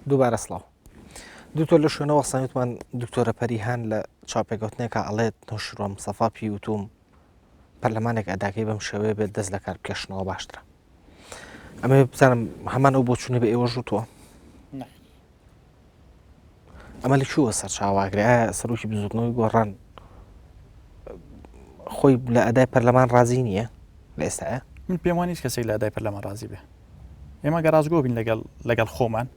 دووبارە سڵاو دکتۆر لە شوێنەوە وەستان وتمان دکتۆرە پەریهان لە چاپێکەوتنێکا ئەڵێت نەوشیروان مستەفا پێی وتوم پەرلەمانێک ئەداکەی بەم شێوەیە بێت دەست لە کار بکێشنەوە باشترە ئەمە بزانم هەمان ئەو بۆچوونە بە ئێوە ژوتووە ئەمە لە کوێوە سەرچاواگرێ ئایا سەرۆکی بزوتنەوەی گۆڕان خۆی لە ئەدای پەرلەمان ڕازی نییە لە ئێستاە من پێم وانیش کەسێک لە ئەدای پەرلەمان ڕازی بێ ئێمە گە ڕاستگۆ بین لەگەڵ لەگەڵ خۆمان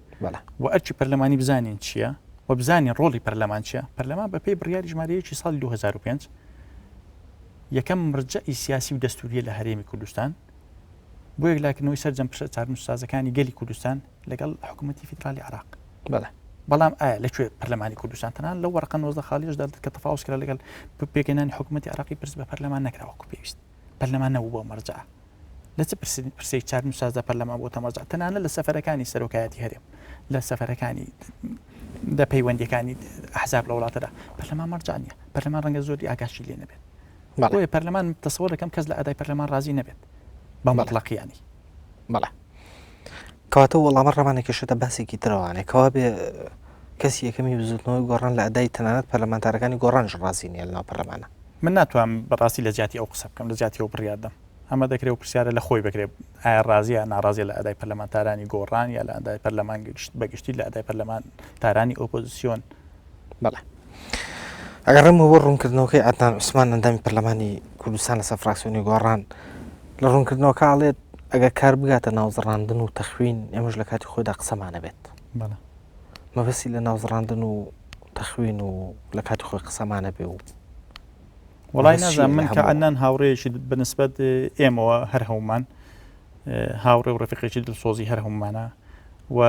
و ئەرکی پەرلەمانی بزانین چییە و بزانین ڕۆڵی پەرلەمان چییە پەرلەمان بە پێی بڕیاری ژمارەیەکی ساڵی 2005 یەکەم مەرجەعی سیاسی و دەستوریە لە هەرێمی کوردستان بۆ یەکلاکردنەوەی سەرجەم پرسە چارەنووسسازەکانی گەلی کوردستان لەگەڵ حکوومەتی فیدرالی عراق بەڵێ. بەڵام ئایا لە کوێ پەرلەمانی کوردستان تەنان لەو وەرەقە 19 خاڵیشدا کە تەفاوز کرا لەگەڵ پێکهێنانی حکوومەتی عراقی پرس بە پەرلەمان نەکرا وەکو پێویست پەرلەمان نەبوو بۆ مەرجع لە چ پرسێک چارەنووسسازدا پەرلەمان بۆتە مەرجع تەنانەت لە سەفەرەکانی سەرۆکایەتی هەرێم لە سەفەرەکانی دە پەیوەندیەکانی ئەحزاب لە وڵاتەدا پەرلەمان مەرجع نییە پەرلەمان ڕەنگە زۆری ئاگاشی لێ نەبێت بۆیە پەرلەمان تەسەوەر دەکەم کەس لە ئەدای پەرلەمان ڕازی نەبێت بە مطلقیانی بەڵێ کەواتە وەڵامە ڕەمانەکێشێتە باسێکی ترەوانێ کەوا بێ کەسی یەکەمی بزوتنەوەی گۆڕان لە ئەدای تەنانەت پەرلەمانتارەکانی گۆڕانش ڕازی نییە لەناو پەرلەمانە. من ناتوانم بەڕاستی لە جیاتی ئەو قسە بکەم لە جیاتی ئەو بڕیار دەم ئەمە دەکرێ و پرسیارە لە خۆی بکرێ ئایا ڕازیە یا ناڕازیە لە ئەدای پەرلەمانتارانی گۆڕان یا لە ئەدای پەرلەمان بەگشتی لە ئەدای پەرلەمانتارانی ئۆپۆزیسیۆن. بەڵێ. ئەگەڕێمەوە بۆ ڕوونکردنەوەکەی عەدنان عوسمان ئەندامی پەرلەمانی کوردستان لەسەر فراکسیۆنی گۆڕان لە ڕوونکردنەوەکە ئەڵێت ئەگەر کار بگاتە ناوزڕاندن و تەخوین ئێمەش لە کاتی خۆیدا قسەمانە بێت مەبەستی لە ناوزڕاندن و تەخوین و لە کاتی خۆی قسەمانە بێ و وڵی نازانم من کە عەدنان هاوڕێیەکی بەنسبەت ئێمەوە هەر هەمومان هاوڕێ و ڕفیقێکی دڵسۆزی هەر هەمومانە و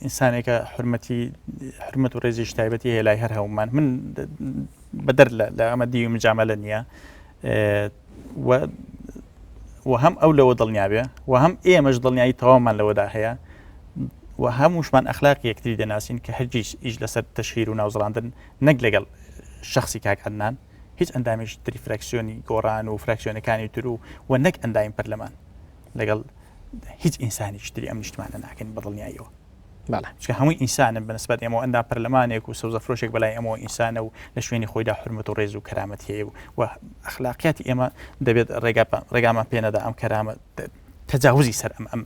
ئینسانێکە حرمەتی حرمەت و ڕێزیش تایبەتی هەیە لای هەر هەمومان من بەدەر لە ئەمە دیوی مجاملە نییە و و هەم ئەو لەوە دڵنیابێ و هەم ئێمەش دڵنیایی تەواومان لەوەدا هەیە و هەمووشمان ئەخلاقی یەکتری دەناسین کە هەرگیز ئیش لەسەر تەشهیر و ناوزڕاندن نەک لەگەڵ شخصی کاک عەدنان هیچ ئەندامێکی تری فراکسیۆنی گۆڕان و فراکسیۆنەکانی تر و و نەک ئەندامی پەرلەمان لەگەڵ هیچ ئینسانێکی تری ئەم نیشتمانە ناکەین بە دڵنیاییەوە. بەڵێ. چونکە هەمووی ئینسانن بە نسبەت ئێمەوە ئەندام پەرلەمانێک و سەوزەفرۆشێک بەلای ئێمەوە ئینسانە و لە شوێنی خۆیدا حورمەت و ڕێز و کەرامەت هەیە و و ئەخلاقیاتی ئێمە دەبێت ڕێگا ڕێگامان پێ نەدا ئەم کەرامە تەجاوزی سەر ئەم ئەم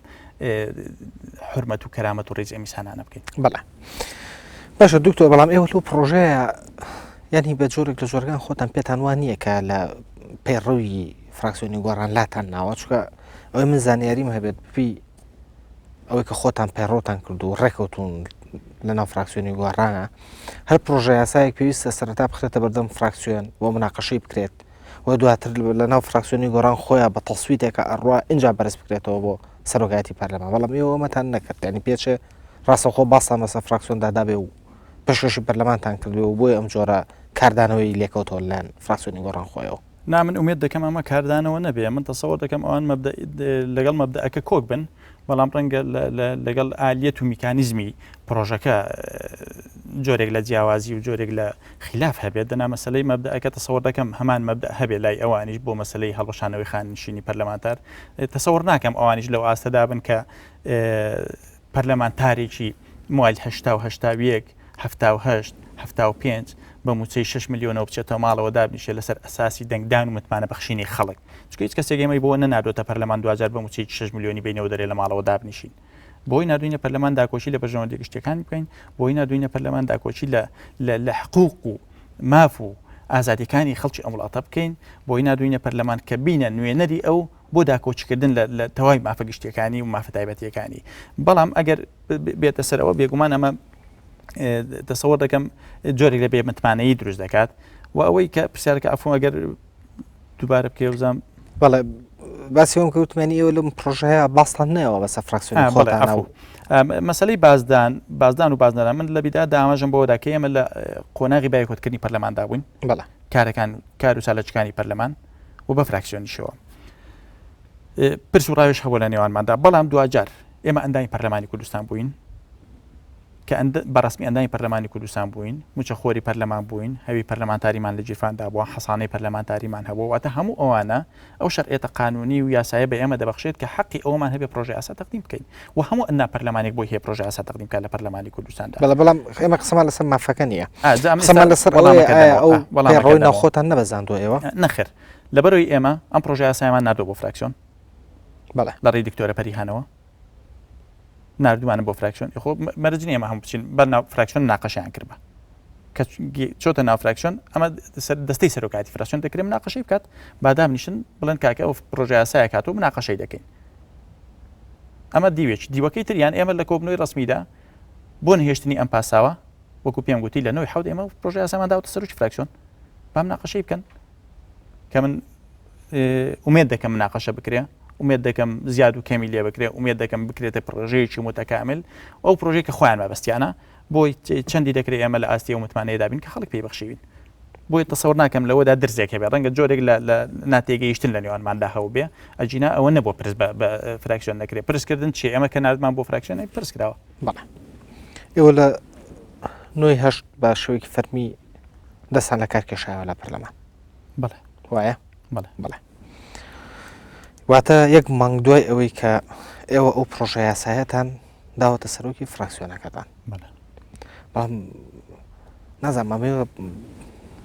حورمەت و کەرامەت و ڕێزی ئەم ئینسانانە بکەین. بەڵێ. باشە دکتۆر بەڵام ئێوە لەو پڕۆژەیە یانی بە جۆرێک لە جۆرەکان خۆتان پێتان وا نییە کە لە پەیڕەوی فراکسیۆنی گۆڕان لاتان ناوە چونکە ئەوەی من زانیاریم هەبێت بپی ئەوەی کە خۆتان پەیڕەوتان کرد و ڕێکەوتون لە ناو فراکسیۆنی گۆڕانە هەر پرۆژە یاسایەک پێویستە سەرەتا بخرێتە بەردەم فراکسیۆن بۆ مناقەشەی بکرێت و دواتر لە ناو فراکسیۆنی گۆڕان خۆیان بە تەسویتێکە ئەڕوا اینجا بەرز بکرێتەوە بۆ سەرۆکایەتی پەرلەمان بەڵام ئێوە ئەمەتان نەکرد ینی پێچێ ڕاستەوخۆ باستان بەسەر فراکسیۆندا دابێ و پێشکەشی پەرلەمانتان کردبێ و بۆیە ئەم جۆرە کاردانەوەی لێکەوتەوە لەلایەن فراکسیۆنی گۆڕان خۆیەوە. نا من ئومێد دەکەم ئەمە کاردانەوە نەبێ من تەسەوەر دەکەم ئەوان لەگەڵ مەبدەئەکە کۆک بن بەڵام ڕەنگە لەگەڵ ئالیەت و میکانیزمی پرۆژەکە جۆرێک لە جیاوازی و جۆرێک لە خلاف هەبێت دەنا مەسلەی مەبدەئەکە تەسەوەر دەکەم هەمان مەبدە هەبێ لای ئەوانیش بۆ مەسلەی هەڵوەشانەوەی خانەنشینی پەرلەمانتار تەسەوەر ناکەم ئەوانیش لەو ئاستەدا بن کە پەرلەمانتارێکی موالید 80 و 81 78 75 بە مووچەی 6 ملیۆنەوە بچێتەوە ماڵەوە دابنیشێ لەسەر ئەساسی دەنگدان و متمانە بەخشینی خەڵک چونکە هیچ کەسێک ئێمەی بۆ نەناردۆتە پەرلەمان دواجار بە مووچەیەکی 6 ملیۆنی بینەوە دەرێ لە ماڵەوە دابنیشین بۆی ناردوینە پەرلەمان داکۆکی لە بەرژەوەندی گشتیەکان بکەین بۆی ناردوینە پەرلەمان داکۆکی لە لە حقوق و ماف و ئازادیەکانی خەڵکی ئەم وڵاتە بکەین بۆی ناردوینە پەرلەمان کە بینە نوێنەری ئەو بۆ داکۆکیکردن لە تەواوی مافە گشتیەکانی و مافە تایبەتیەکانی بەڵام ئەگەر بێتە سەرەوە بێگومان ئەمە تەسەوەر دەکەم جۆرێک لە بێمتمانەیی دروست دەکات و ئەوەی کە پرسیارەکە عەفوو ئەگەر دووبارە بکەی وزام بەڵێ باسی ئەوم کەوتمانی ئێوە لەم پرۆژەیە باستان نەیەوە بەسە فراکسیۆنی خۆتان مەسەلەی بازدان بازدان و بازدان من لە بیدا داماژم بۆدا کە ئێمە لە قۆناغی بایکۆتکردنی پەرلەماندا بووین بەڵێ کارەکان کار و چالاکیەکانی پەرلەمان و بە فراکسیۆنیشەوە پرس و ڕاوێژ هەبوو لە نێوانماندا بەڵام دواجار ئێمە ئەندامی پەرلەمانی کوردستان بووین. کە بە ڕەسمی ئەندامی پەرلەمانی کوردستان بووین، مووچەخۆری پەرلەمان بووین، هەوی پەرلەمانتاریمان لە گیرفاندا بووە، حەسانەی پەرلەمانتاریمان هەبووە، واتە هەموو ئەوانە ئەو شەرعیەتە قانوونی و یاسایە بە ئێمە دەبەخشێت کە حەقی ئەوەمان هەبێ پرۆژەیاسا تەقدیم بکەین و هەموو ئەندام پەرلەمانێک بۆی هەیە پرۆژەیاسا تەقدیم بکات لە پەرلەمانی کوردستاندا. بەڵێ بەڵام ئێمە قسەمان لەسەر مافەکە نییە، قسەمان لەسەر ئەوەیە ئایا ئەو پەیڕەوی ناوخۆتان نەبەزاندووە ئێوە؟ نەخێر، لەبەرئەوەی ئێمە ئەم پرۆژەیاسایەمان ناردووە بۆ فراکسیۆن بەڵێ لە ڕێی دکتۆرە پەریهانەوە، ناردوومانە بۆ فراکسیۆن خۆ مەرج نییە ئێمە هەموو بچین بەر ناو فراکسیۆن ناقەشیان کردبا کە چۆتە ناو فراکسیۆن ئەمە دەستەی سەرۆکاتی فراکسیۆن دەکرێت مناقەشەی بکات بادام نیشن بڵێن کاکە ئەو پرۆژە یاسایە کاتەوە مناقەشەی دەکەین ئەمە دیوێک دیوەکەی تریان ئێمە لە کۆبنەوەی ڕسمیدا بۆ نهێشتنی ئەم پاساوە وەکو پێم گوتی لە نەوەی حەوت ئێمە پرۆژە یاسامان داوەتە سەرۆکی فراکسیۆن با مناقەشەی بکەن کە من ئومێد دەکەم مناقەشە بکرێ ئومێد دەکەم زیاد و کەمی لێ بکرێ ئومێد دەکەم بکرێتە پرۆژەیەکی متەکامل ئەو پرۆژەی کە خۆیان مەبەستیانە بۆی چەندی دەکرێت ئێمە لە ئاستی ئەو متمانەیەدا بین کە خەڵک پێی بەخشیوین بۆیە تەسەور ناکەم لەوەدا درزێک هەبێ ڕەنگە جۆرێک لە ناتێگەیشتن لە نێوانماندا هەبووبێ ئەگینا ئەوە نەبووە پرس بە فراکسیۆن نەکرێ پرسکردن چی ئێمە کە ناردمان بۆ فراکسیۆن پرس کراوە بەڵێ ئێوە لە نۆی هەشت بە شێوەیەکی فەرمی دەستان لە کار کێشایەوە لە پەرلەمان بەڵێ وایە بەڵێ بەڵێ واتە یەک مانگ دوای ئەوەی کە ئێوە ئەو پرۆژە یاسایەتان داوەتە سەرۆکی فراکسیۆنەکەتان بەڵام نازانم ئەمەوێ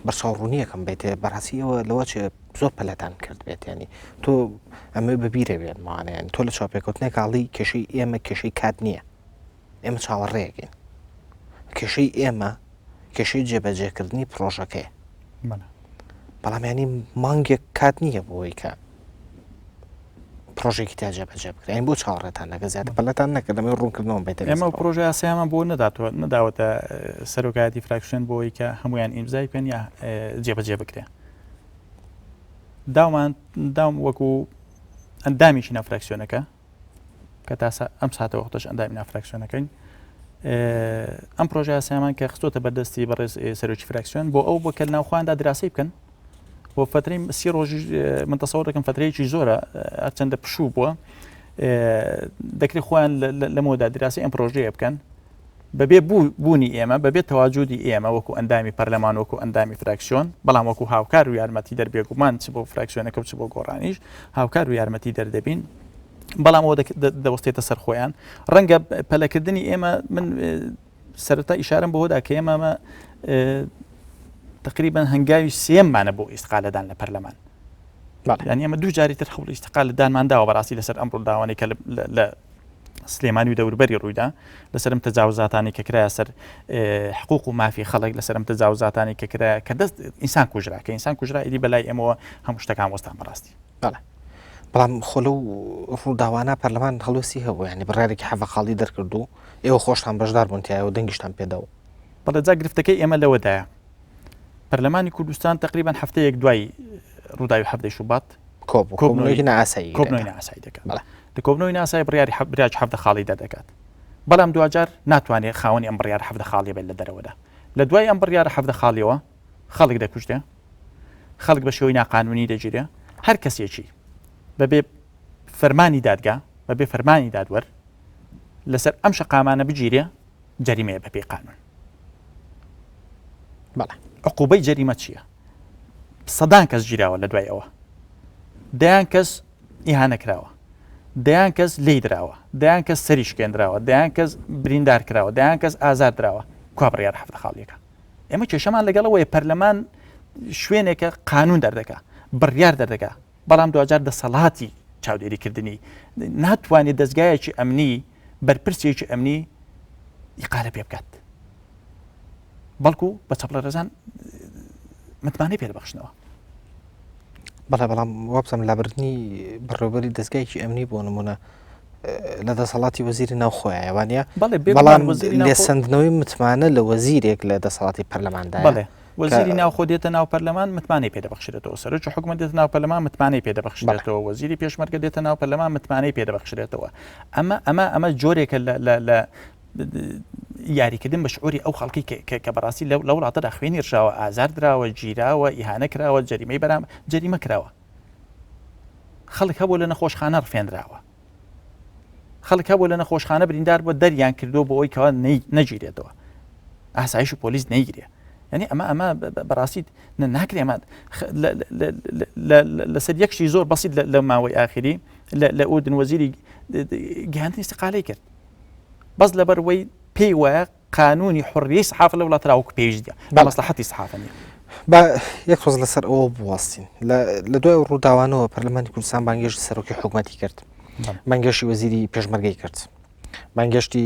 بەرچاوڕوونیەکەم بێتێ بەڕاستی ئەوە لەوە چێ زۆر پەلەتان کرد بێت ینی تۆ ئەمە بەبیرە بێن ماوانیان تۆ لە چاپێکوتنێک ئاڵی کێشەی ئێمە کێشەی کات نییە ئێمە چاوەڕێەکەین کێشەی ئێمە کێشەی جێبەجێکردنی پرۆژەکەیە بەڵام ینی مانگێک کات نییە بۆی کە پرۆژێکی تا جێبەجێ بکرێن بۆ چاوەڕێتان نەکە زیاتر پەلەتان نەکرد ئەمە ڕوونکردنەوەم بێتە ئێمە پرۆژە یاسایمان بۆ نەداتوە نەداوەتە سەرۆکایەتی فراکسیۆن بۆی کە هەمویان ئیمزای بکەن یا جێبەجێ بکرێ داومان داوم وەکو ئەندامیکی ناو فراکسیۆنەکە کە تا ئەم ساتە وەختش ئەندامی ناو فراکسیۆنەکەین ئەم پرۆژە یاسایمان کە خستۆتە بەردەستی بەڕێز سەرۆکی فراکسیۆن بۆ ئەو بۆ کە ناوخواندا دراسی بکەن بۆ فترەی سی ڕۆژ من تەسەوڕ دەکەم فترەیەکی زۆرە هەرچەندە پشوو بووە دەکرێت خۆیان لەمەدا دراسی ئەم پرۆژەیە بکەن بەبێ بوونی ئێمە بەبێ تەواجودی ئێمە وەکو ئەندامی پەرلەمان وەکو ئەندامی فراکسیۆن بەڵام وەکو هاوکار و یارمەتی دەر بێگومان چ بۆ فراکسیۆنەکە و چ بۆ گۆڕانیش هاوکار و یارمەتی دەردەبین بەڵام ئەوە دەوەستێتە سەر خۆیان ڕەنگە پەلەکردنی ئێمە من سەرەتا ئیشارەم بەوەدا کە ئێمە تقریبا هەنگاوی سێمانە بۆ ئیسقالەدان لە پەرلەمان یعنی ئێمە دوو جاری تر هەوڵی ئیستقالەدانمان داوە بەڕاستی لەسەر ئەم ڕووداوانەی کە لە سلێمانی و دەوروبەری ڕوویدا لەسەرم تەجاوزاتانی کە کرایە سەر حقوق و مافی خەڵک لەسەرم تەجاوزاتانی کە کرا کە دەست ئینسان کوژرا کە ئینسان کوژرا ئیدی بەلای ئێمەوە هەموو شتەکان وەستان بەڕاستی بەڵێ بەڵام خۆ لەو ڕووداوانە پەرلەمان هەڵوێستی هەبوو یعنی بڕیارێکی حەڤە خاڵی دەرکرد و ئێوە خۆشتان بەشدار بوون تیایە و دەنگیشتان پێدا و بەڵێ جا گرفتەکەی ئێمە لەوەدایە پەرلەمانی کوردستان تقریبان هەفتەیەک دوای ڕووداوی حەڤدەی شوبات کۆبوونەوەی نائاسایی کۆبوونەوەی نائاسایی دەکات لە کۆبوونەوەی ناسای بڕیاری بریاج حەڤدە خاڵی دەردەکات بەڵام دواجار ناتوانێت خاوەنی ئەم بڕیار حەڤدە خاڵیە بێت لە دەرەوەدا لە دوای ئەم بڕیارە حەڤدە خاڵیەوە خەڵک دەکوژرێ خەڵک بە شێوەی ناقانونی دەگیرێ هەر کەسێکی بەبێ فەرمانی دادگا بەبێ فەرمانی دادوەر لەسەر ئەم شەقامانە بگیرێ جەریمەیە بەپێی قانون بەڵێ عقوبەی جەریمە چییە؟ سەدان کەس گیراوە لە دوای ئەوە دەیان کەس ئیهانە کراوە دەیان کەس لی دراوە دەیان کەس سەری شکێنراوە دەیان کەس بریندار کراوە دەیان کەس ئازار دراوە کوا بڕیار حەفتە خاڵیەکە ئێمە کێشەمان لەگەڵەوەی پەرلەمان شوێنێکە قانون دەردەکا بڕیار دەردەکا بەڵام دواجار دەسەڵاتی چاودێریکردنی ناتوانێت دەستگایەکی ئەمنی بەرپرسێکی ئەمنی ئیقالە پێ بکات بەڵکو بە چەپڵە ڕێزان متمانەی پێ دەبەخشنەوە بەڵێ بەڵام وابزانم لابردنی بەڕێوبەری دەستگایکی ئەمنی بۆ نمونە لە دەسەڵاتی وەزیری ناوخۆیە وانە بەڵام لێسەندنەوەی متمانە لە وەزیرێک لە دەسەڵاتی پەرلەماندا بەڵێ وەزیری ناوخۆ دێتە ناو پەرلەمان متمانەی پێدەبەخشرێتەوە سەرۆکی حکومەت دێتە ناو پەرلەمان متمانەی پێدەبەخشرێتەوە وەزیری پێشمەرگە دێتە ناو پەرلەمان متمانەی پێدەبەخشرێتەوە ئەمە ئەمە ئەمە جۆرێکە لە لە یاریکردن بە شعوری ئەو خەڵکی کە بەڕاستی لە وڵاتەدا خوێنی ڕژاوە ئازار دراوە گیراوە ئیهانە کراوە جەریمەی بەرام جەریمە کراوە خەڵک هەبوو لە نەخۆشخانە ڕفێنراوە. خەڵک هەبوو لە نەخۆشخانە بریندار بووە دەریان کردووە بۆ ئەوەی کەوا نەگیرێتەوە ئاسایش و پۆلیس نەیگرێ یعنی ئەمە ئەمە بەڕاستی ناکرێ ئەمە لەسەر یەک شتی زۆر بەسیت لە ماوەی ئاخری لە ئوردن وەزیری گەیاندنی استقالەی کرد بەس لەبەر وەی پێی وایە قانونی حڕیەی سەحافە لە وڵاترا وەکو پێویست نیە بە مەسلحەتی سەحافە نیە. با یەک تۆز لەسەر ئەوە بوەستین لە دوای ئەو ڕووداوانەوە پەرلەمانی کوردستان بانگێشتی سەرۆکی حکوومەتی کرد بانگێشتی وەزیری پێشمەرگەی کرد بانگێشتی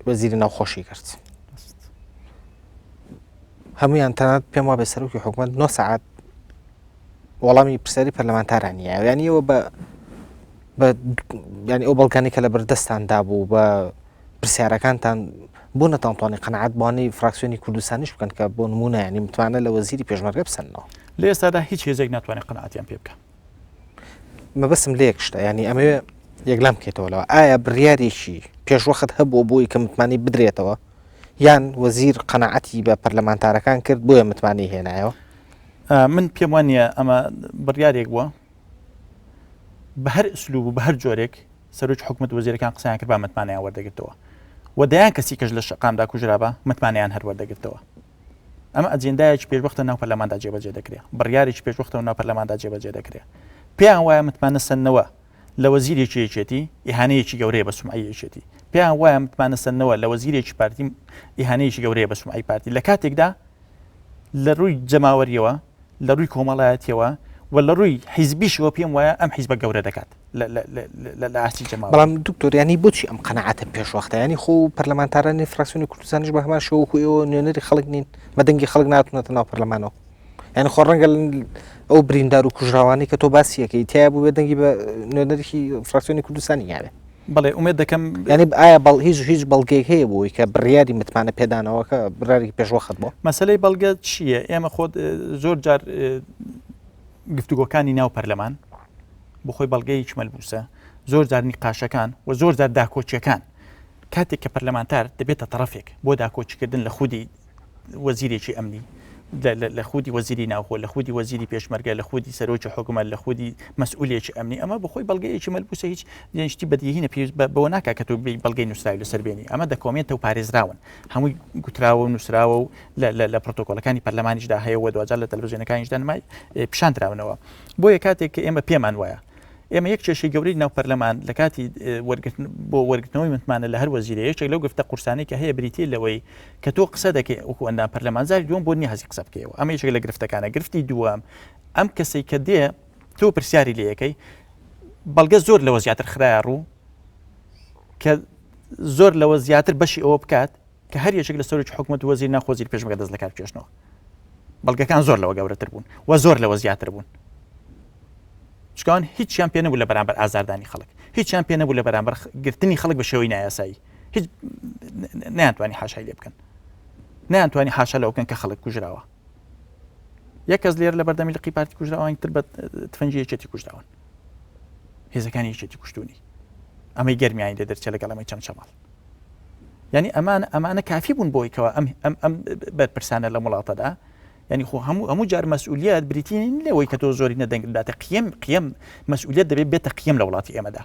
وەزیری ناوخۆشی کرد هەمویان تەنات پێم وابێ سەرۆکی حکوومەت 9 سەعات وەڵامی پرسیاری پەرلەمانتارانی یانیەوە بە بە ینی ئەو بەڵگانی کە لە بەردەستاندا بوو بە پرسیارەکانتان بۆ نەتانتوانی قەناعەت بەوانەی فراکسیۆنی کوردستانیش بکەن کە بۆ نموونە یانی متمانە لە وەزیری پێشمەرگە بسەننەوە؟ لە ئێستادا هیچ هێزێک ناتوانێت قەناعەتیان پێ بکا. مەبەستم لە یەک شتە یانی ئەمەوێ یەکلام بکەیتەوە لەوە ئایا بڕیارێکی پێشوەخت هەبووە بۆی کە متمانەی بدرێتەوە یان وەزیر قەناعەتی بە پەرلەمانتارەکان کرد بۆیە متمانەی هێنایەوە؟ من پێم وانە ئەمە بڕیارێک بووە بە هەر ئسلوب و بە هەر جۆرێک سەرۆکی حکومەت و وەزیرەکان قسەیان کردبا متمانەیان وەردەگرتەوە و دەیان کەسی کەش لە شەقامدا کوژرابا متمانەیان هەر وەردەگرتەوە. ئەمە ئەجێندایەکی پێشوەختە ناو پەرلەماندا جێبەجێ دەکرێ، بڕیارێکی پێشوەختە ناو پەرلەماندا جێبەجێ دەکرێ. پێیان وایە متمانە سەندنەوە لە وەزیرێکی یەکێتی ئیهانەیەکی گەورەیە بە سومعەی یەکێتی. پێیان وایە متمانە سەندنەوە لە وەزیرێکی پارتی ئیهانەیەکی گەورەیە بە سومعەی پارتی لە کاتێکدا لە ڕووی جەماوەریەوە لە ڕووی کۆمەڵایەتیەوە و لە ڕووی حیزبیشەوە پێم وایە ئەم حیزبە گەورە دەکات لە ئاستی جەماوەر. بەڵام دکتۆر یانی بۆچی ئەم قەناعەتە پێشوەختە یانی خۆ پەرلەمانتارانی فراکسیۆنی کوردستانیش بە هەمان شێوە وەکو ئێوە نوێنەری خەڵک نین بە دەنگی خەڵک ناتونەتە ناو پەرلەمانەوە یانی خۆ ڕەنگە ئەو بریندار و کوژراوانەی کە تۆ باسیەکەی تیا بوو بێ دەنگی بە نوێنەرێکی فراکسیۆنی کوردستانی یاوێ بەڵێ ئومێد دەکەم یانی ئایا بەڵ هیچ هیچ بەڵگەیەک هەیە بۆی کە بڕیاری متمانە پێدانەوەکە بڕیارێکی پێشوەخت بووە؟ مەسەلەی بەڵگە چییە؟ ئێمە خۆت زۆر جار گفتوگۆکانی ناو پەرلەمان بۆ خۆی بەڵگەیەکی مەلموسە، زۆر جار نیقاشەکان و زۆر جار داکۆکیەکان کاتێک کە پەرلەمانتار دەبێتە تەڕەفێک بۆ داکۆکیکردن لە خودی وەزیرێکی ئەمنی لە خودی وەزیری ناوخۆ لە خودی وەزیری پێشمەرگە لە خودی سەرۆکی حکومەت لە خودی مەسئولێکی ئەمنی ئەمە بەخۆی بەڵگەیەکی مەلبوسە هیچ شتی بەدیهینە پێویست بەوە ناکا کە تۆ بەڵگەی نووسراوی لەسەر بێنی ئەمە دەکۆمێنتە و پارێزراون هەمووی گوتراوە و نووسراوە و لە پرۆتۆکۆلەکانی پەرلەمانیشدا هەیە و دواجار لە تەلەڤزیۆنەکانیشدا نمای پیشان دراونەوە بۆیە کاتێک کە ئێمە پێمان وایە ئێمە یەک کێشەی گەورەی ناو پەرلەمان لە کاتی بۆ وەرگرتنەوەی متمانە لە هەر وەزیرە یەکێک لەو گرفتە قورسانەی کە هەیە بریتیە لەوەی کە تۆ قسە دەکەی وەکو ئەندام پەرلەمان جاری دووەم بۆ نییە حەزی قسە بکەیەوە ئەمە یەکێک لە گرفتەکانە گرفتی دووەم ئەم کەسەی کە دێ تۆ پرسیاری لێ یەکەی بەڵگە زۆر لەوە زیاتر خرایە ڕوو کە زۆر لەوە زیاتر بەشی ئەوە بکات کە هەر یەکێک لە سەرۆکی حکومەت و وەزیر ناوخۆ وەزیر پێشمەرگە دەست لەکار بکێشنەوە بەڵگەکان زۆر لەوە گەورەتر بوون و زۆر لەوە زیاتر بوون چکان هیچیان پێ نەبوو لە بەرامبەر ئازاردانی خەڵک هیچیان پێ نەبوو لە بەرامبەر گرتنی خەڵک بە شێوەی نایاسایی هیچ نیانتوانی حاشای لێ بکەن نیانتوانی حاشا لەوە بکەن کە خەڵک کوژراوە یەک کەس لێرە لە بەردەمی لقی پارتی کوژراوان تر بە تفەنگی یەکێتی کوژراون هێزەکانی یەکێتی کوشتونی ئەمەی گەرمیانی لێ دەرچێ لەگەڵ ئەمەی چەمچەماڵ یعنی ئەمانە ئەمانە کافی بوون بۆی کەەوە ئەم ئەم ئەم بەرپرسانە لە وڵاتەدا یعنی خۆ هەموو هەموو جار مەسئولیت بریتین لەوەی کە تۆ زۆری نەدەنگ داتە قیم قیم مەسئولیت دەبێت بێتە قیم لە وڵاتی ئێمەدا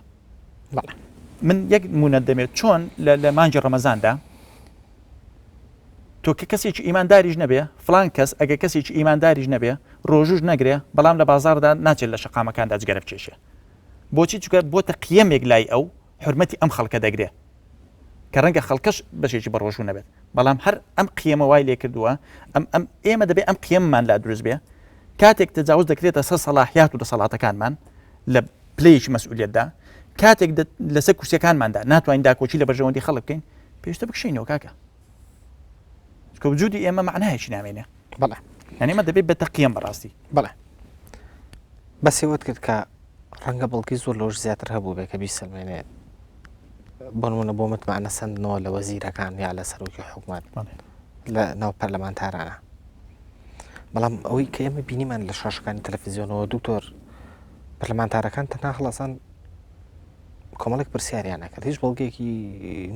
من یەک نمونە دەمێت چۆن لە مانگی ڕەمەزاندا تۆ کە کەسێکی ئیمانداریش نەبێ فلان کەس ئەگە کەسێکی ئیمانداریش نەبێ ڕۆژوش نەگرێ بەڵام لە بازاردا ناچێت لە شەقامەکاندا جگەرە بکێشێ بۆچی چونکە بۆتە قیەمێک لای ئەو حورمەتی ئەم خەڵکە دەگرێ کە ڕەنگە خەڵکەش بەشێکی بەڕۆژوو نەبێت بەڵام هەر ئەم قیەمە وای لێ کردووە ئەم ئەم ئێمە دەبێ ئەم قیەممان لا دروست بێ کاتێک تەجاوز دەکرێتە سەر سەڵاحیات و دەسەڵاتەکانمان لە پلەیەکی مەسئولیتدا کاتێک لەسەر کورسیەکانماندا ناتوانین داکۆکی لە بەرژەوەندی خەڵک بکەین پێشتە بکشینەوە کاکە چونکە وجودی ئێمە معنایەکی نامێنێ بەڵێ یعنی ئێمە دەبێت بێتە قیەم بەڕاستی بەڵێ بەسێوەت کرد کە ڕەنگە بەڵگەی زۆر لەوەش زیاتر هەبوو بێ کە بیسەلمێنێ بۆ نمونە بۆ متمانە سەندنەوە لە وەزیرەکان یا لە سەرۆکی حکومەت لە ناو پەرلەمانتارانە بەڵام ئەوەی کە ئێمە بینیمان لە شاشەکانی تەلەفیزیۆنەوە دکتۆر پەرلەمانتارەکان تەنها هەڵەسان کۆمەڵێک پرسیاریان نەکرد هیچ بەڵگەیەکی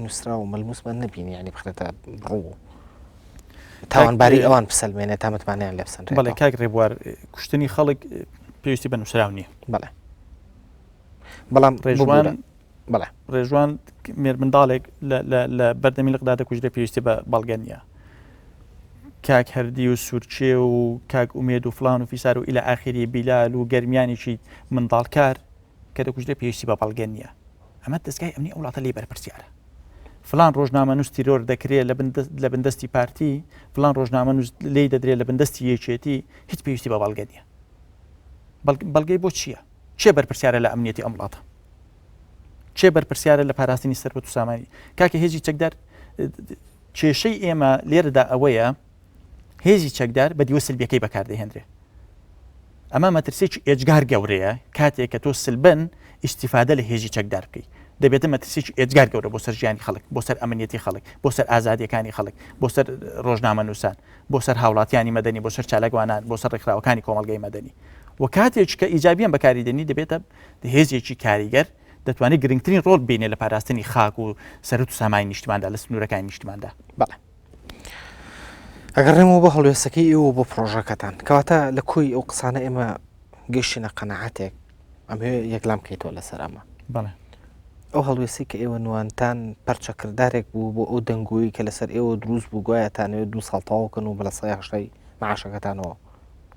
نووسرا و مەلموسمان نەبینی ینی بخرێتە ڕوو تاوانباری ئەوان بسەلمێنێت تا متمانەیان لێ بسەنرێتەوە. بەڵێ کاک ڕێبوار کوشتنی خەڵک پێویستی بە نووسراو نییە. بەڵێ بەڵام ڕێژوان ببورە. بەڵێ. ڕێژوان مێرمنداڵێک لە بەردەمی لقدا دەکوژرێ پێویستی بە بەڵگە نییە. کاک هەردی و سوورچێ و کاک ئومێد و فلان و فیسار و ئیلە ئاخری بیلال و گەرمیانێکی منداڵکار کە دەکوژرێ پێویستی بە بەڵگە نییە. ئەمە دەستگای ئەمنی ئەو وڵاتە لێی بەرپرسیارە. فلان ڕۆژنامەنووس تیرۆر دەکرێت لە بندەستی پارتی، فلان ڕۆژنامەنووس لێی دەدرێت لە بندەستی یەکێتی، هیچ پێویستی بە بەڵگە نییە. بەڵگەی بۆ چییە؟ کێ بەرپرسیارە لە ئەمنیەتی ئەم وڵاتە؟ کێ بەرپرسیارە لە پاراستنی سەروەت و سامانی؟ کاکە هێزی چەکدار کێشەی ئێمە لێرەدا ئەوەیە هێزی چەکدار بە دیوە سلبیەکەی بەکاردەهێنرێ. ئەمە مەترسێکی ئێجگار گەورەیە کاتێک کە تۆ سلبەن ئیسیفادە لە هێزی چەکدار بکەیت دەبێتە مەترسێکی ئێجگار گەورە بۆ سەر ژیانی خەڵک بۆ سەر ئەمنیەتی خەڵک بۆ سەر ئازادیەکانی خەڵک بۆ سەر ڕۆژنامەنووسان بۆ سەر هاوڵاتیانی مەدەنی بۆ سەر چالاکوانان بۆ سەر ڕێکخراوەکانی کۆمەڵگەی مەدەنی و کاتێک کە ئیجابیان بەکاری دێنی دەبێتە هێزێکی کاریگەر دەتوانێت گرنگترین ڕۆڵ بینێ لە پاراستنی خاک و سەروت و سامانی نیشتماندا لە سنوورەکانی نیشتماندا. بەڵێ ئەگەڕێمەوە بۆ هەڵوێستەکەی ئێوە بۆ پڕۆژەکەتان کەواتە لە کۆی ئەو قسانە ئێمە گەیشتینە قەناعەتێک ئەمەوێ یەکلام بکەیتەوە لەسەر ئەمە. بەڵێ. ئەو هەڵوێستەی کە ئێوە نواندتان پەرچەکردارێک بوو بۆ ئەو دەنگۆیەی کە لەسەر ئێوە دروست بوو گوایە تانەوێت دوو ساڵ تەواو کەن و بە 80% معاشەکەتانەوە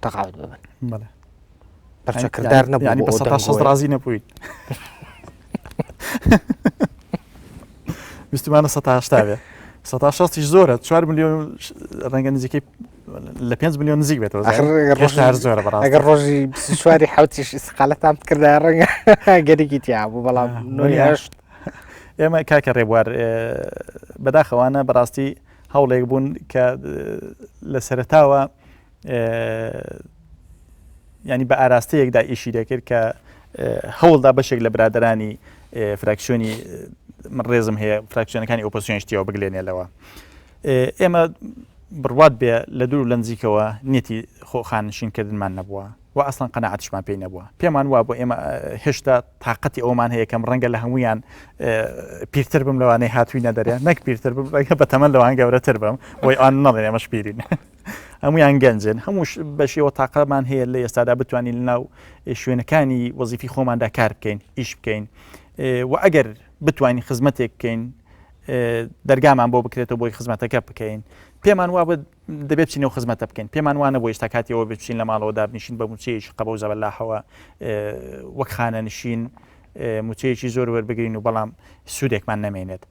تەقاعد ببن. بەڵێ. پەرچەکردار نەبوو یانی بۆ بە ئەو 60 دەنگۆیە. ڕازی نەبووین. ویستمانە 80 بێ. 60یش زۆرە 4 ملیۆن ڕەنگە نزیکەی لە 5 ملیۆن نزیک بێتەوە ئاخر ئەگەر هێشتا هەر ڕۆژی زۆرە بەڕاستی. ئەگەر ڕۆژی 24 حوتیش ئیسقالەتان بکردایە ڕەنگە گەرێکی تیا بوو بەڵام نۆی وەنیە. هەشت ئێمە کاکە ڕێبوار بەداخەوانە بەڕاستی هەوڵێک بوون کە لە سەرەتاوە ینی بە ئاراستەیەکدا ئیشی دەکرد کە هەوڵدا بەشێک لە برادرانی فراکسیۆنی من ڕێزم هەیە فراکسیۆنەکانی ئۆپۆزیسیۆنیش تێوە بگلێنێلەوە ئێمە بڕوات بێ لە دوور و لە نزیکەوە نیەتی خۆ خانەنشین کردنمان نەبووە و ئەسڵەن قەناعەتیشمان پێی نەبووە. پێمان وابوو ئێمە هێشتا تاقەتی ئەوەمان هەیە کەم ڕەنگە لە هەموویان پیرتر بم لەوانەی هاتووینە دەرێ نەک پیرتر بم ڕەنگە بە تەمەن لەوان گەورەتر بم بۆی ئەوان نەڵێن ئێمەش پیرین. هەمویان گەنجن هەموو بەشیەوە تاقەمان هەیە لە ئێستادا بتوانین لەناو شوێنەکانی وەزیفی خۆماندا کار بکەین ئیش بکەین و ئەگەر بتوانین خزمەتێک بکەین دەرگامان بۆ بکرێتەوە بۆی خزمەتەکە بکەین پێمان وابێت دەبێت بچین ئەو خزمەتە بکەین پێمان وانە بۆ ئێستا کاتی ئەوە بچین لە ماڵەوە دابنیشین بە موچەیەکی قەبە و زەبەلاحەوە وەک خانەنشین موچەیەکی زۆر وەربگرین و بەڵام سوودێکمان نەمێنێت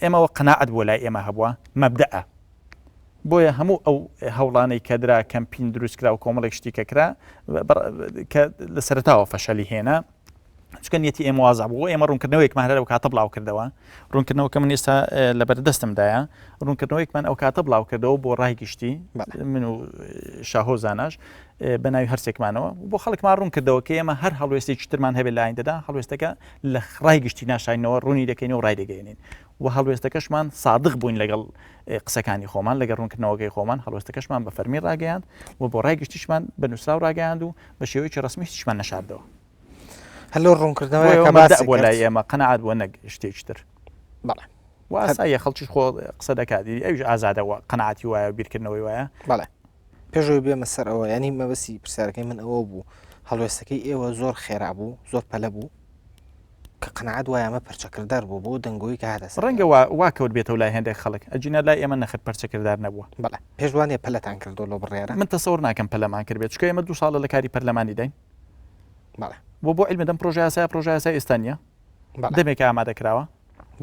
ئێمەوە قەناعەت بۆ لای ئێمە هەبووە مەبدەئە بۆیە هەموو ئەو هەوڵانەی کە درا کەمپین دروستکرا و کۆمەڵێک شتی کە کرا کە لە سەرتاوە فەشەلی هێنا چونکە نیەتی ئێمە وازح بوو ئێمە ڕوونکردنەوەیەکمان هەر ئەو کاتە بڵاو کردەوە ڕوونکردنەوەکە من ئێستا لەبەر دەستمدایە ڕوونکردنەوەیەکمان ئەو کاتە بڵاو کردەوە بۆ ڕای گشتی من و شاهۆ زاناش بە ناوی هەرسێکمانەوە بۆ خەڵکمان ڕوون کردەوە کە ئێمە هەر هەڵوێستێکی ترمان هەبێت لە ئایندەدا هەڵوێستەکە لە ڕای گشتی ناشاینەوە ڕوونی دەکەینەوە ڕای دەگەێنین و هەڵوێستەکەشمان سادق بووین لەگەڵ قسەکانی خۆمان لەگەڵ ڕوونکردنەوەکەی خۆمان هەڵوێستەکەشمان بە فەرمی ڕاگەیاند و بۆ ڕای گشتیشمان بە نووسراو ڕاگەیاند و بە شێوەیەکی ڕەسمی هیچمان نەشاردەوە. هەر لەو ڕوونکردنەوەیە کە باسی بۆ لای ئێمە قەناعەت بووە نەک شتێکی تر. بەڵێ. و ئاساییە خەڵکیش خۆ قسە دەکات ئەویش ئازادە و قەناعەتی وایە و بیرکردنەوەی وایە. بەڵێ. پێش ئەوەی بێمە سەر ئەوە یانی مەبەستی پرسیارەکەی من ئەوە بوو هەڵوێستەکەی ئێوە زۆر خێرا بوو زۆر پەلە بوو کە قەناعەت وایە ئەمە پەرچەکردار بوو بۆ دەنگۆی کە هاتە سەر ڕەنگە وا وا کەوت بێتەوە لای هێندێک خەڵک ئەگینا لای ئێمە نەخێر پەرچەکردار نەبووە. بەڵێ پێش وا نییە پەلەتان کردووە لەو بڕیارە؟ من تەسەور ناکەم پەلەمان کردبێت چونکە ئێمە دوو ساڵە لە کاری پەرلەمانی داین. بەڵێ. بۆ بۆ عیلمت ئەم پرۆژە یاسایە پرۆژە یاسای ئێستا نییە. بەڵێ. دەمێکە ئامادە کراوە.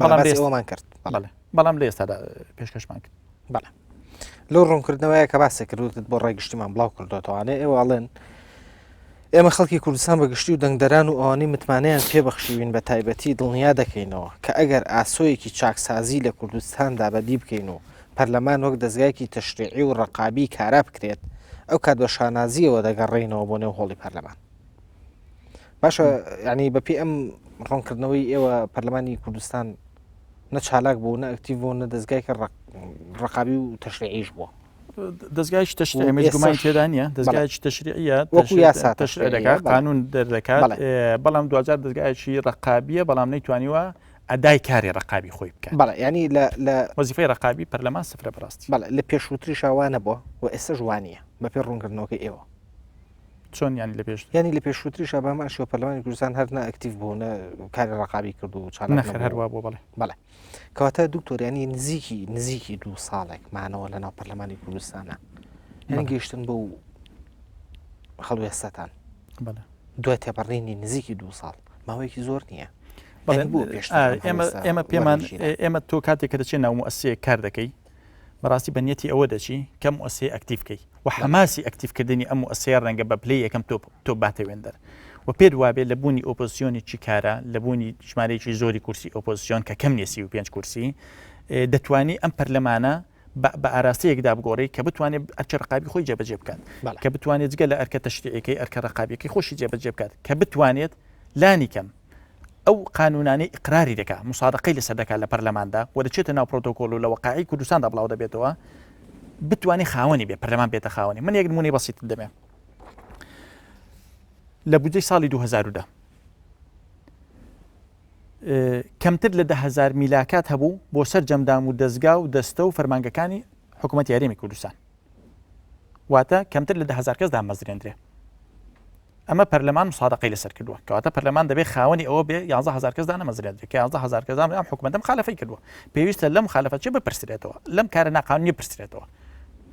بەڵام بەڵام لە باسی ئێستا ئەوەمان کرد. بەڵێ. بەڵێ بەڵام لە ئێستادا پێشکەشمان کرد. بەڵێ. لەو ڕوونکردنەوەیە کە باسی کرد وتت بۆ ڕای گشتیمان بڵاو کردوێتەوانێ ئێوە ئەڵێن ئێمە خەڵکی کوردستان بە گشتی و دەنگدەران و ئەوانەی متمانەیان پێبەخشیوین بە تایبەتی دڵنیا دەکەینەوە کە ئەگەر ئاسۆیەکی چاکسازی لە کوردستاندا بەدی بکەین و پەرلەمان وەک دەزگایەکی تەشریعی و ڕەقابی کارا بکرێت ئەو کات بە شانازیەوە دەگەڕێینەوە بۆ نێو هۆڵی پەرلەمان. باشە یعنی بەپێی ئەم ڕوونکردنەوەی ئێوە پەرلەمانی کوردستان نە چالاک بوو نە ئەکتیڤ بوو نە دەزگایەکی ڕقابی و تەشریعیش بووە. دەزگایکی تەشریعی ئەمەش گومانی تێدا نییە دەزگایکی تەشریعیە وەکو یاسا تەشریع دەکات قانون دەردەکات بەڵام دواجار دەزگایکی ڕقابیە بەڵام نەیتوانیوە ئەدای کاری ڕقابی خۆی بکات بەڵێ ینی لە لە وەزیفەی ڕقابی پەرلەمان سفرە بەڕاستی بەڵێ لە پێشووتریشا وا نەبووە و ئێستاش وا نییە بەپێی ڕوونکردنەوەکەی ئێوە. چۆن یانی لە پێش؟ یانی لە پێشووتریشا بە هەمان شێوە پەرلەمانی کوردستان هەر نە ئەکتیڤ بوو نە کاری ڕەقابی کرد و چالاک نەخێر هەر وا بووە بەڵێ. بەڵێ. کەواتە دکتۆر یانی نزیکی نزیکی دوو ساڵێک مانەوە لە ناو پەرلەمانی کوردستانە یانی گەیشتن بەو هەڵوێستەتان بەڵێ. دوای تێپەڕینی نزیکی دوو ساڵ ماوەیەکی زۆر نییە. بەڵێ ئێمە ئێمە پێمان ئێمە تۆ کاتێک کە دەچێت ناو موئەسسەیەک کار دەکەی بەڕاستی بە نیەتی ئەوە دەچی کە موئەسسەیە ئەکتیڤ کەی و حەماسی ئەکتیڤکردنی ئەم موئەسسەیە ڕەنگە بە پلەی یەکەم تۆ تۆ باتە وێندەر و پێت وابێ لە بوونی ئۆپۆزسیۆنێکی کارا لە بوونی ژمارەیەکی زۆری کورسی ئۆپۆزسیۆن کە کەم نیە 35 کورسی دەتوانی ئەم پەرلەمانە بە ئاراستەیەکدا بگۆڕی کە بتوانێت ئەرکە ڕقابی خۆی جێبەجێ بکات کە بتوانێت جگە لە ئەرکە تەشریعەکەی ئەرکە ڕقابیەکەی خۆشی جێبەجێ بکات کە بتوانێت لانی کەم ئەو قانوونانەی ئیقراری دەکا، موسادەقەی لەسەر دەکا لە پەرلەماندا و دەچێتە ناو پرۆتۆکۆل و لە وەقائیعی کوردستاندا بڵاو دەبێتەوە، بتوانێ خاوەنی بێ، پەرلەمان بێتە خاوەنی. من یەک نموونەی بەسیتت دەمێ. لە بودجەی ساڵی 2010 کەمتر لە 10هزار میلاکات هەبوو بۆ سەرجەم دام و دەزگا و دەستە و فەرمانگەکانی حکوومەتی هەرێمی کوردستان. واتە کەمتر لە 10هزار کەس دامەزرێندرێ. ئەمە پەرلەمان مسادەقەی لەسەر کردووە کەواتە پەرلەمان دەبێت خاوەنی ئەوە بێ 11 هزار کەس دانەمەزرێندرێت کە 11 هزار کەس ئەم حکومەتە مخالفەی کردووە پێویستە لەم مخالفە چێ بپرسرێتەوە لەم کارە ناقانونی پرسرێتەوە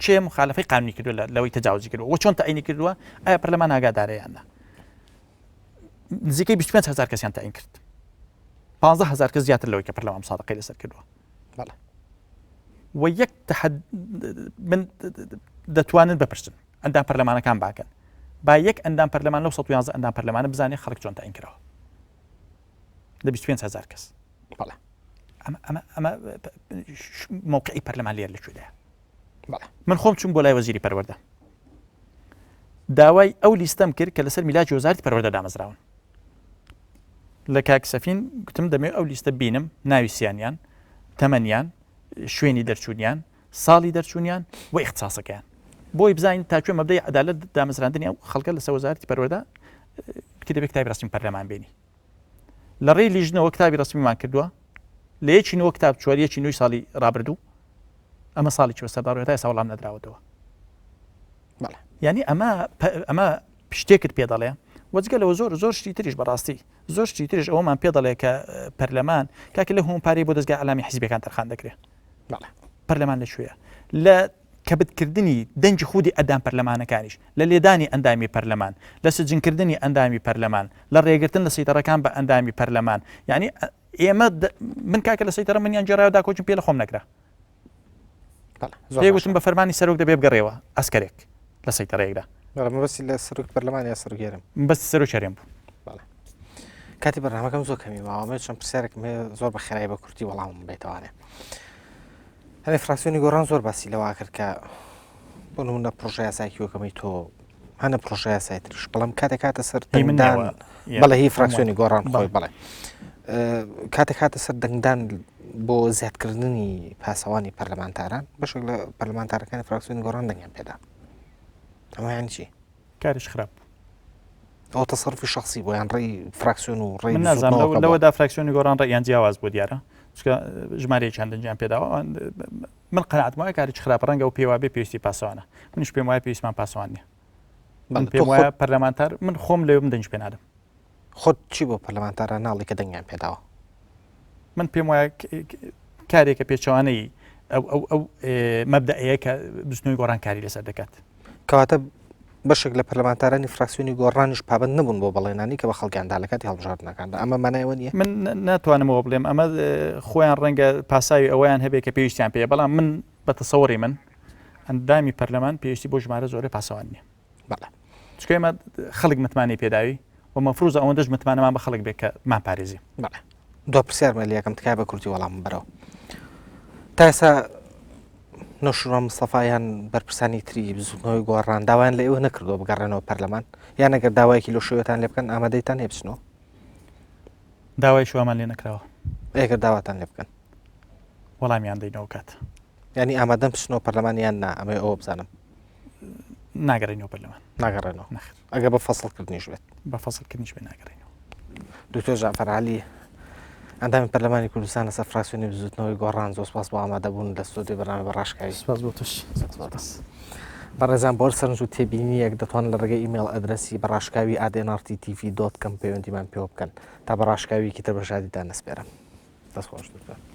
چێ مخالفەی قانونی کردووە لەوەی تەجاوزی کردووە و چۆن تەعینی کردووە ئایا پەرلەمان ئاگادارە یان نا نزیکەی 25 هزار کەسیان تەعین کرد 15 هزار کەس زیاتر لەوەی کە پەرلەمان مسادەقەی لەسەر کردووە بەڵێ و یەک تحد من دەتوانن بپرسن ئەندام پەرلەمانەکان باکەن با یەک ئەندام پەرلەمان لەو 111 ئەندام پەرلەمانە بزانێ خەڵک چۆن تاین کراوە لە 25 هزار کەس بەڵێ ئەمە ئەمە ئەمە موقعی پەرلەمان لێر لە کوێدایە من خۆم چوم بۆ لای وەزیری پەروەردە داوای ئەو لیستەم کرد کە لەسەر میلاکی وەزارەتی پەروەردە دامەزراون لە کاک سەفین گوتم دەمێ ئەو لیستە بینم ناوی سیانیان تەمەنیان شوێنی دەرچوونیان ساڵی دەرچوونیان و ئیختساسەکەیان بۆی بزانین تا کوێ مەبدەی عەدالەت دامەزراندنی ئەو خەڵکە لەسەر وەزارەتی پەروەردە گوتی دەبێت کتابی ڕەسمی پەرلەمان بێنی لە ڕێی لیژنەوە کتابی ڕەسمیمان کردووە لە یەکی نوە کتاب چوار یەکی نوی ساڵی ڕابردوو ئەمە ساڵی چوە سەردا ڕێتا ئێستا وەڵام نەدراوەتەوە یعنی ئەمە ئەمە شتێکت پێ دەڵێ وەجگە لەوە زۆر زۆر شتی تریش بەڕاستی زۆر شتی تریش ئەوەمان پێ دەڵێ کە پەرلەمان کاکە لە هەموو پارەی بۆ دەستگای ئەلامی حیزبەکان تەرخان دەکرێت بەڵێ. پەرلەمان لە کوێیە؟ لە کەبتکردنی دەنگی خودی ئەدام پەرلەمانەکانیش، لە لێدانی ئەندامی پەرلەمان، لە سجنکردنی ئەندامی پەرلەمان، لە ڕێگرتن لە سەیتەڕەکان بە ئەندامی پەرلەمان، یانی ئێمە من کاکە لە سەیتەڕە منیان گێڕایەوە داکۆکیم پێ لە خۆم نەکرا. پێی وتم بە فەرمانی سەرۆک دەبێ بگەڕێوە ئەسکەرێک لە سەیتەڕەیەکدا. بەڵێ مەبەستی لە سەرۆکی پەرلەمان یا سەرۆکی هەرێم؟ مەبەستی سەرۆکی هەرێم بوو. بەڵێ. کاتی بەرنامەکەم زۆر کەمی ماوە من چەند پرسیارێکم هەیە زۆر بە خێرایی بە کورتی وەڵامم بێتوانێ هەنێ فراکسیۆنی گۆڕان زۆر باسی لەوە کرد کە بۆ نمونە پرۆژە یاسایەکی وەکەمەی تۆ هەنە پرۆژە یاسای تریش بەڵام کاتێک کاتە سەر دەنگدان بەڵێ هی فراکسیۆنی گۆڕان خۆی بەڵێ کاتێک هاتە سەر دەنگدان بۆ زیادکردنی پاسەوانی پەرلەمانتاران بەشێک لە پەرلەمانتارەکانی فراکسیۆنی گۆڕان دەنگیان پێدا ئەمە یان چی؟ کارش خراپ بوو. ئەوە تەسەروفی شەخسی بوو یان ڕێی فراکسیۆن و ڕێی من نازانم بزووتنەوەکە بووە؟ لەوەدا فراکسیۆنی گۆڕان ڕێیان جیاواز بوو دیارە چونکە ژمارەیەکیان دەنگیان پێداوە من قەناعەتم وایە کارێکی خراپە ڕەنگە ئەو پێی وابێ پێویستی پاسەوانە منیش پێم وایە پێویستمان پاسەوان نییە من بەڵێ، تۆ پێم وایە خۆت پەرلەمانتار من خۆم لەوێ بم دەنگی پێ نادەم خۆت چی بۆ پەرلەمانتاران ناڵێی کە دەنگیان پێداوە؟ من پێم وایە کارێکە پێچەوانەی ئەو ئەو ئەو مەبدەئەیە کە بزوتنەوەی گۆڕان کاری لەسەر دەکات. کەواتە بەشێک لە پەرلەمانتارانی فراکسیۆنی گۆڕانیش پابەند نەبوون بۆ بەڵێنانی کە بە خەڵکیان دا لە کاتی هەڵبژاردنەکاندا ئەمە مانای ئەوە نییە؟ من ناتوانم ئەوە بڵێم ئەمە خۆیان ڕەنگە پاساوی ئەوەیان هەبێ کە پێویستیان پێیە بەڵام من بە تەسەوڕی من ئەندامی پەرلەمان پێویستی بۆ ژمارە زۆرە پاسەوان نییە. بەڵێ. چونکە ئێمە خەڵک متمانەی پێداوی و مەفروزە ئەوەندەش متمانەمان بە خەڵک بێت کە مان پارێزی. بەڵێ. دوا پرسیارمە لێ یەکەم تکایە بە کورتی وەڵامم بەرەوە. تا ئێستا نەوشیروان مستەفا یان بەرپرسانی تری بزوتنەوەی گۆڕان داوایان لە ئێوە نەکردووە بگەڕێنەوە پەرلەمان یان ئەگەر داوایەکی لەو شێوەتان لێ بکەن ئامادەیتان هەیە بچنەوە؟ داوای شوامان لێ نەکراوە. ئەگەر داواتان لێ بکەن وەڵامیان دەینەوە کات. یانی ئامادەن بچنەوە پەرلەمان یان نا ئەمەوێ ئەوە بزانم. ناگەڕێنەوە پەرلەمان. ناگەڕێنەوە. نەخێر. ئەگەر بە فەسڵکردنیش بێت. بە فەسڵکردنیش بێت ناگەڕێنەوە. دکتۆر جەعفەر عەلی ئەندامی پەرلەمانی کوردستان لەسەر فراکسیۆنی بزوتنەوەی گۆڕان زۆر سپاس بۆ ئامادەبوون لە ستۆدیۆی بەرنامەی بە ڕاشکاوی. سپاس بۆ تۆش. سپاس بۆ تۆ. بەڕێزان بۆ هەر سەرنج و تێبینییەک دەتوانن لە ڕێگەی ئیمەیڵ ئەدرەسی بە ڕاشکاوی at nrt tv dot com پەیوەندیمان پێوە بکەن. تا بە ڕاشکاوییەکی تر بە شادیتان ئەسپێرم. دەست خۆش دکتۆر.